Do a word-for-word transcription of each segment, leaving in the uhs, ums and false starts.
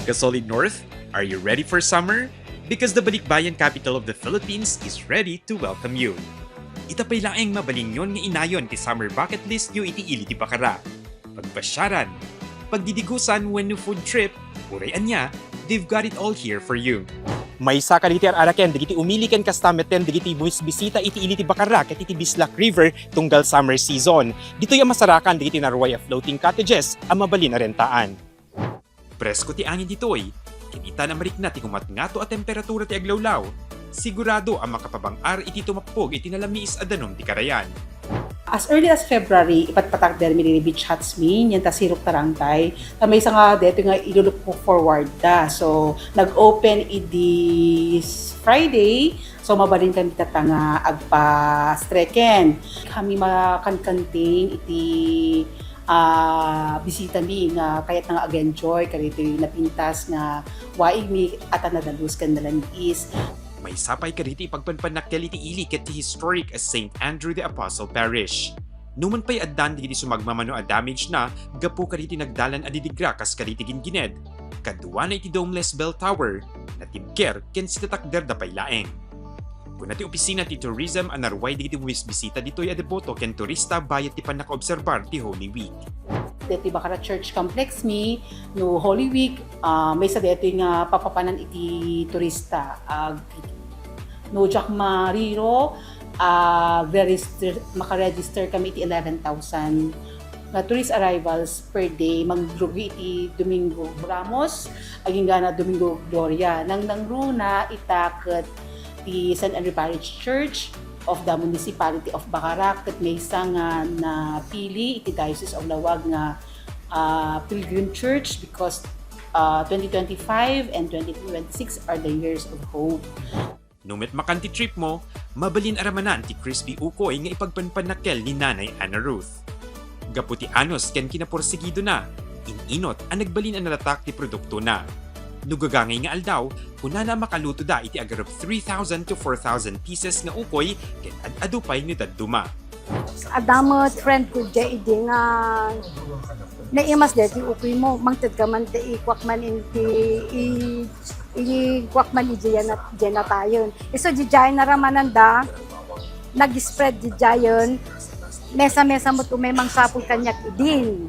Ka-Solid North, are you ready for summer? Because the balikbayan capital of the Philippines is ready to welcome you. Ita pay laeng mabalinyon nga inayon ti summer bucket listyo iti ili ti Bacara. Pagpasiaran, pagdidigusan wenno food trip, uray ania, they've got it all here for you. Maysa kadagiti ar-araken dagiti umili ken kasta metten dagiti bumisbisita iti ili ti Bacara ket iti Bislak River tunggal summer season. Ditoy a masarakan dagiti narway a floating cottages a mabalin a rentaan. Presko ti angin ditoy, ken ita a marikna ti kumatngato a temperatura ti aglawlaw, sigurado a makapabang-ar iti tumappog iti nalamiis a danum ti karayan. As early as February, ipatpatakder mi didi beach huts mi, nian ta Sirok Tarangtay. Ta maysa nga detoy nga iluluko forward ta. So, nag-open idi Friday. So, mabalin kami tatta nga agpa-streken. Kami makankanting iti ah, bisita mi nga kayatna nga ag-enjoy kadagitoy napintas nga waig mi a ta nadalus ken nalamiis. Maysa pay kadagiti ipagpanpannakkel iti ili ket ti historic a Saint Andrew the Apostle Parish. Numan pay addan dagiti sumagmamano a damage na gapu kadagiti nagdalan a didigra kas kadagiti gingined, kaduana iti domeless bell tower, natibker ken sitatakderda pay laeng. Kuna ti opisina ti tourism a narway dagiti bumisbisita ditoy a deboto ken turista bayat ti pannakaobserbar ti Holy Week. Deti Bacara Church Complex mi, no Holy Week, ah, maysa detoy nga papapanan iti turista. Ag-, no diak mariro, ah, register, makaregister kami iti eleven thousand nga tourist arrivals per day, mangrugi iti Domingo Ramos, agingga na Domingo Gloria. Nangnangruna ita ket ti San Andrew Parish Church of the Municipality of Bacara, ket maysa nga napili iti Diocese of Laoag nga, ah, pilgrim church because, ah, twenty twenty-five and twenty twenty-six are the years of hope. No met makan ti trip mo, mabalin a ramanan ti crispy ukoy nga ipagpanpannakkel ni Nanay Anna Ruth. Gapu ti anus ken kinaporsigidona, in-inot a nagbalin a nalatak ti produktona. No gagangay nga aldaw, kunana a makalutoda iti agarup three thousand to four thousand pieces nga ukoy ken ad-adu pay no dadduma. Adda met friend ko diay idi nga naimas diay ti ukoy mo, mangted ka man ti ikuak man inti i-, ikuak man idiay na-, diay natayen. Isu diay naramananda, nag-spread diayen, mesa-mesa met umay mangsapul kaniak idin.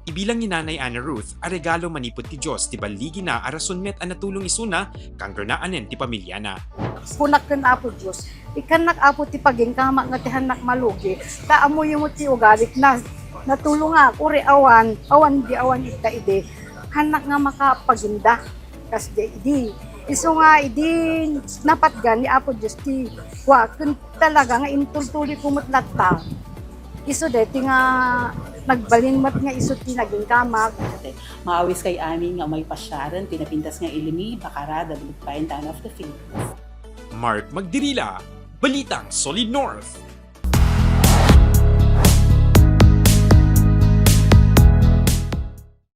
Ibilang ni Nanay Anna Ruth a regalo manipud ti Dios ti balligina a rason met a natulong isuna, kangrunaanen ti pamiliana. Kunak ken Apo Dios, ikkannak Apo ti pagingkamak nga ti hannak malugi, ta ammoyo met ti ugalik na, natulongak, uray awan, awan di awan ita idi, hannak nga makapaginda. Kas diay idi. Isu nga idi napatgan ni Apo Dios ti kua, ken talaga nga intultuloy ko met latta. Isu deti nga nagbalin met nga isu ti nagingkamak. Maawiskay amin nga umay pasiaren ti napintas nga ili mi, Bacara, the balikbayan town of the Philippines. Mark Magdirila, Balitang Solid North.